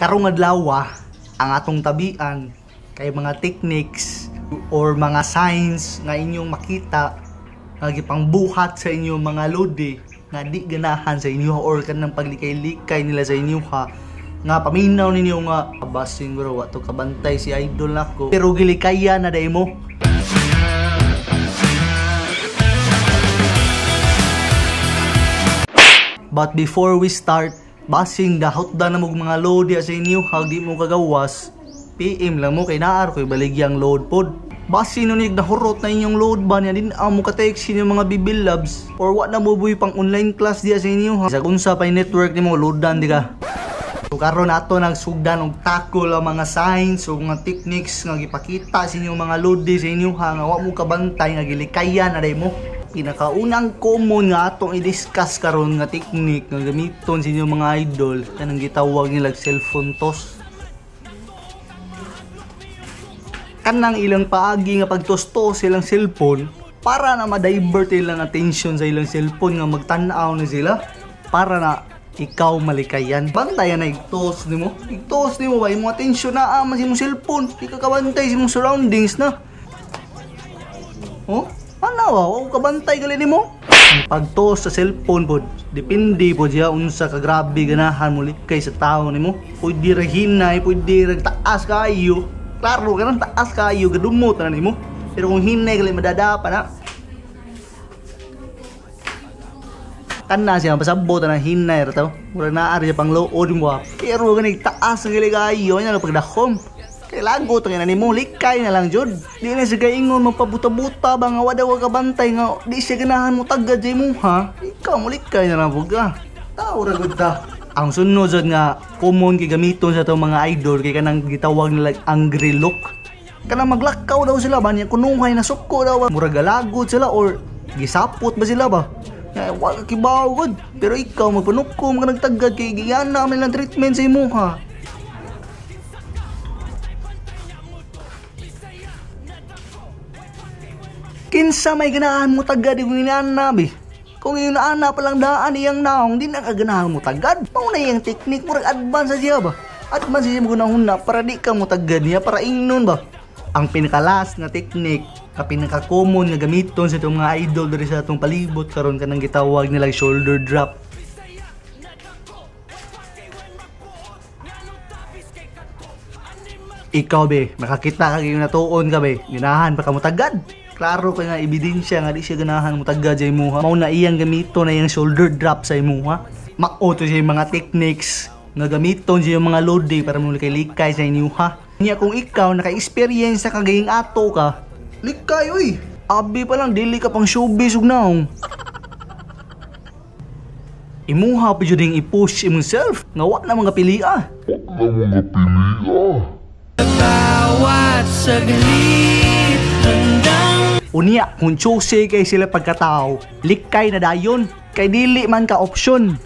Karong adlaw, ang atong tabian kay mga techniques or mga signs nga inyong makita nga gipangbuhat sa inyong mga lodi nga di ganahan sa inyo or kanang paglikay-likay nila sa inyo ha, nga paminaw ninyo nga basin bro, wa to kabantay si idol nako, pero gilikaya na day mo. But before we start, basing dahot da na mog mga load sa inyo, hag di mo kagawas, PM lang mo kay naar ko'y baligyang load pod. Basin nun nahurot na inyong load ba niya din mo ka-text inyong mga bibil loves or wa na mo buy pang online class diya sa inyo ha. Sa unsa pay network nimo loadan di ka. So karon ato nagsugdan og tackle ang mga signs o mga techniques nga gipakita sa inyong mga load sa inyo ha, nga wa mo kabantay nga gilikayan na day mo. Pinakaunang common nga atong i-discuss karon nga technique nga gamiton sa inyong mga idol kanang gitawag nila cellphone toss. Kanang ilang paagi nga pagtustos ilang cellphone para na ma-divert ilang attention sa ilang cellphone nga magtan-aw na sila para na ikaw malikayan. Bantayan na igtos nimo. Igtos nimo ba imong attention na ama sa imong cellphone. Di ka kabantay sa imong surroundings na. Oh? Ano ba? Wa kabantay gali nimo? Ang pagtos sa cellphone pod, depende pod siya unsa ka grabe ganahan mo likay sa tao nimo. Pwede ra hinay, pwede ra taas kayo. Klaro kanang taas kayo gadumot na nimo. Pero kung hinay gali madadapa na. Kana siya pasabot na hinay ra taw. Mura naa ra siya pang lood mo. Pero gani taas gali kayo nya pagdahom. Kay lagot ang ina nimo, likay na lang jud. Di na siya kaingon magpabuta-buta ba nga wala ka bantay nga di siya ganahan mo tagad sa imo ha. Ikaw mo likay na lang pud ka. Tao ra gud ta. Ang sunod jud nga common kay gamiton sa atong mga idol kay kanang gitawag nila angry look. Kanang maglakaw daw sila ba niya kunuhay na suko daw ba. Murag galagot sila or gisapot ba sila ba. Ya, wa ka kibaw gud. Pero ikaw magpanukom ka nagtagad kay gigana man lang treatment sa imo ha. Kinsa may ganahan mo tagad yung inaana bi. Kung yung inaana pa lang daan iyang naong, di na kaganahan mo tagad. Mao na iyang technique, murag advance sa siya ba? Advance siya mo gunahuna para di ka mo tagad niya, para ingnon ba? Ang pinakalas nga technique, ang pinaka-common nga gamiton sa itong mga idol diri sa atong palibot karon kanang gitawag nila shoulder drop. Ikaw be, makakita ka yung natuon ka be, ganahan pa ka mo tagad. Klaro kay nga ebidensya nga di siya ganahan mo tagad sa imuha. Mao na iyang gamito na iyang shoulder drop sa imuha. Mao to siya mga techniques nga gamiton siya mga load para mo likay-likay sa inyuha. Nya kung ikaw naka-experience sa kagaying ato ka, likay oy. Abi pa lang dili ka pang showbiz ug naong. Imuha pa jud ing i-push imong self nga wa na mga pilia. Wa na mga pilia. Bawat saglit handang Unya, kung choosy kay sila pagkatao, likay na dayon. Kay dili man ka option.